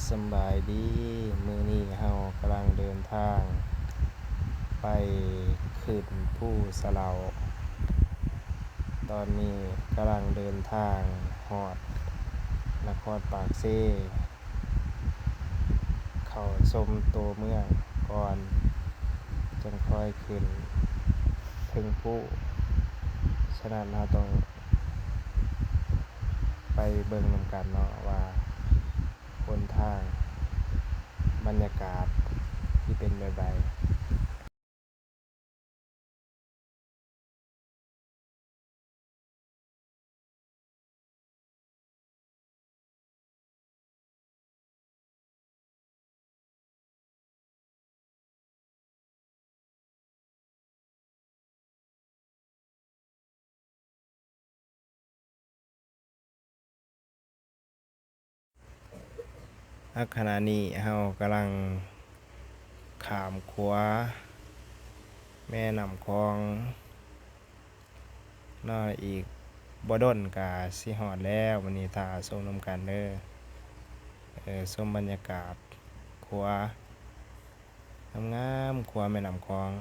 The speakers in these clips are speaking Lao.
ສຳບາຍດີ, ມື້ນີ້ເຮົາກຳລັງເດີນທາງໄປຂຶ້ນພູສະເຫຼົາ. ຕອນນີ້ກຳລັງເດີນທາງຮອດນະຄອນປາກເຊ, ເຂົ້າຊົມຕົວເມືອງກ່ອນ ຈັ່ງຄ່ອຍຂຶ້ນເທິງພູ. ສະນັ້ນເຮົາຕ້ອງໄປເບິ່ງນຳກັນເນາະວ່າ ຫົນທາງ, ບັນຍາກາດທີ່ເປັນແບບໃດ. ອາ ຂະນະນີ້ເຮົາກຳລັງຂ້າມຂົວແມ່ນ້ຳຂອງເນາະ, ອີກບໍ່ດົນກະຊິຮອດແລ້ວ. ມື້ນີ້ຖ້າຊົມນຳກັນເດີ, ເອີ ຊົມບັນຍາກາດຂົວງາມໆ, ຂົວແມ່ນ້ຳຂອງ.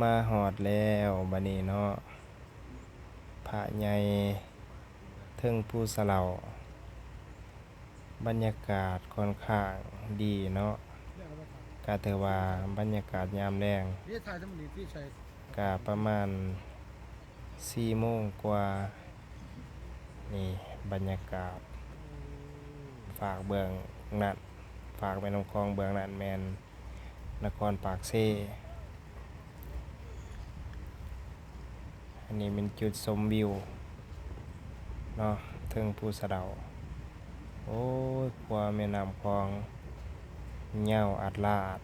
ມາຮອດແລ້ວບັດນີ້ເນາະ, ພະໃຫຍ່ເທິງພູສະເຫຼົາ. ບັນຍາກາດຂ້ອນຂ້າງດີເນາະ, ກະຖືວ່າບັນຍາກາດຍາມແລງ ກະປະມານສີ່ໂມງກວ່າ. ນີ້ບັນຍາກາດຟາກເບື້ອງນັ້ນ, ຟາກແມ່ນ້ຳຂອງເບື້ອງນັ້ນແມ່ນ ນະຄອນປາກເຊ. ອັນນີ້ແມ່ນຈຸດຊົມວິວເນາະ ເທິງພູສະເຫຼົາ. ໂອ້ຍ ຂົວແມ່ນ້ຳຂອງຍາວອາດລາດ,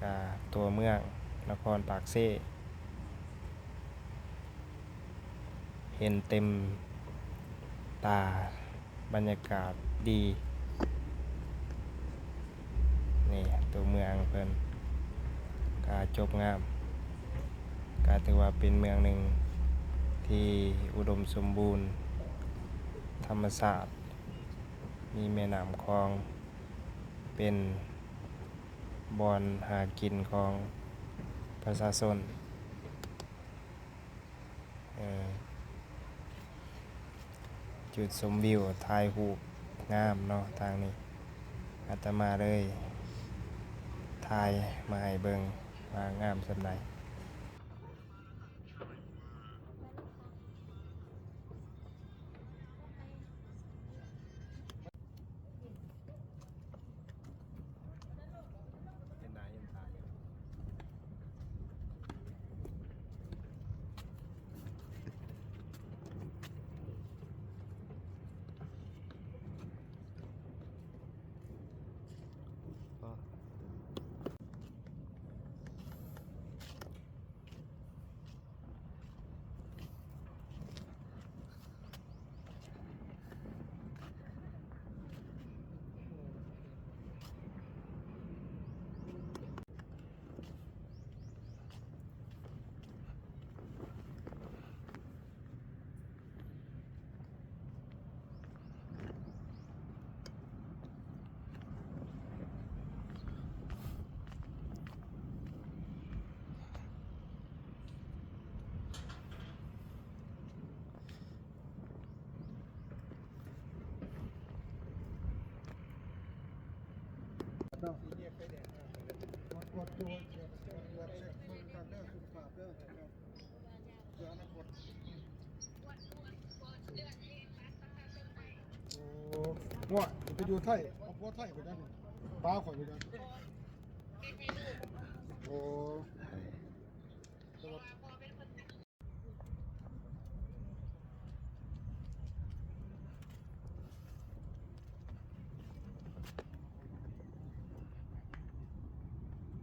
ກະຕົວເມືອງນະຄອນປາກເຊ. ເຫັນເຕັມຕາ, ບັນຍາກາດດີ. ນີ້ຕົວເມືອງເພິ່ນກະຈົບງາມ, ກະຖືວ່າເປັນເມືອງໜຶ່ງທີ່ອຸດົມສົມບູນທຳມະຊາດ, ມີແມ່ນ້ຳຂອງເປັນບ່ອນຫາກິນຂອງປະຊາຊົນ. ເອີ ຈຸດຊົມວິວ, ຖ່າຍຮູບງາມເນາະທາງນີ້. ອາດຕະມາເລີຍຖ່າຍມາໃຫ້ເບິ່ງວ່າງາມສ່ຳໃດ. ເຫັນໜ້າເຫັນຕາຢູ່. ໂອ້ ວ່າໄປຢູ່ໄທ ເອົາຜົວໄທໄປນຳ ປາຂ້ອຍໄປນຳ. ໂອ້. ເ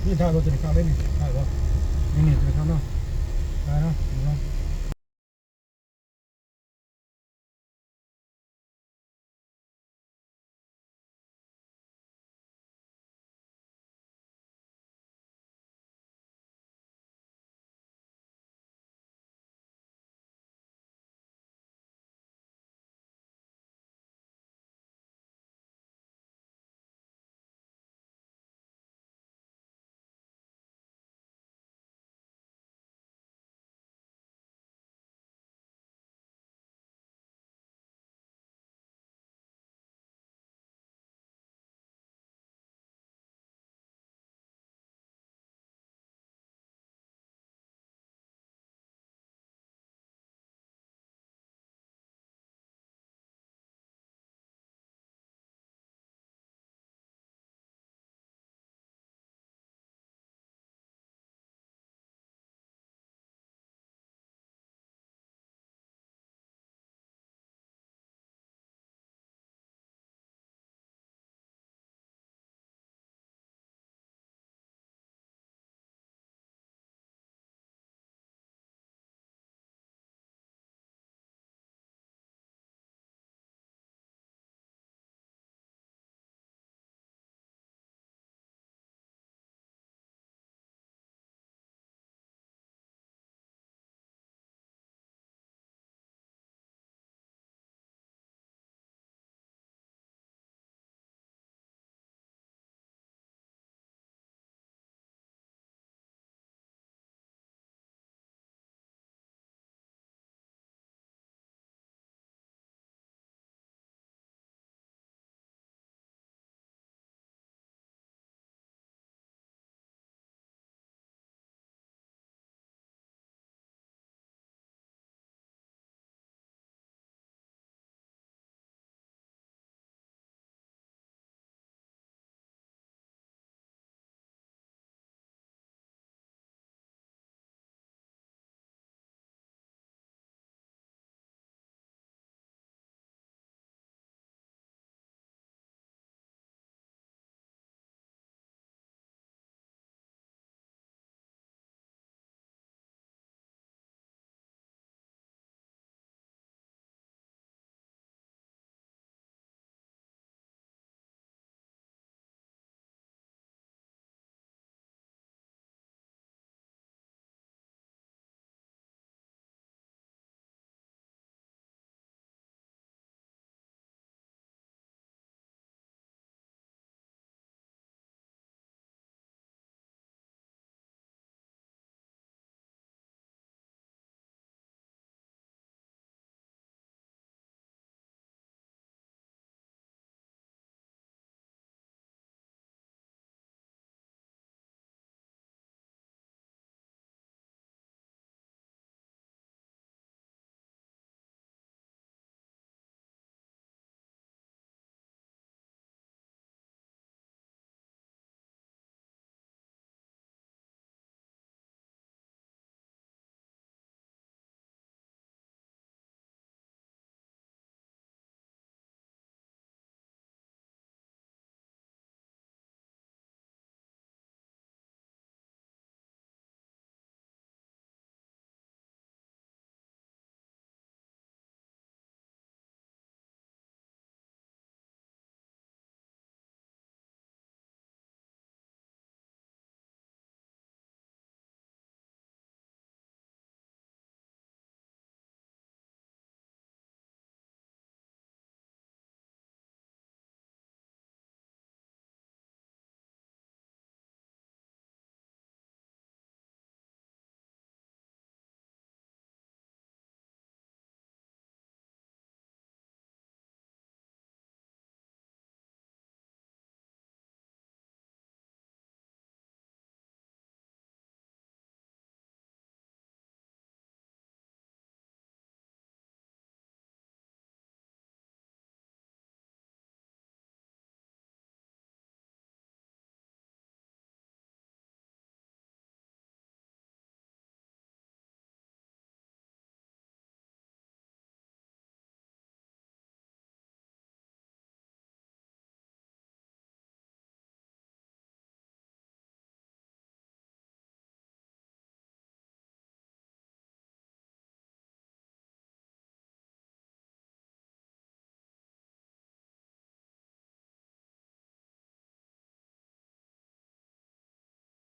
ນີ້ ຖ້າລົດຕົວນີ້ເຂົ້າໄດ້ນີ້ ໄດ້ບໍ່? ນີ້ ນີ້ ຕົວນີ້ເຂົ້າເນາະ ໄດ້ເນາະ.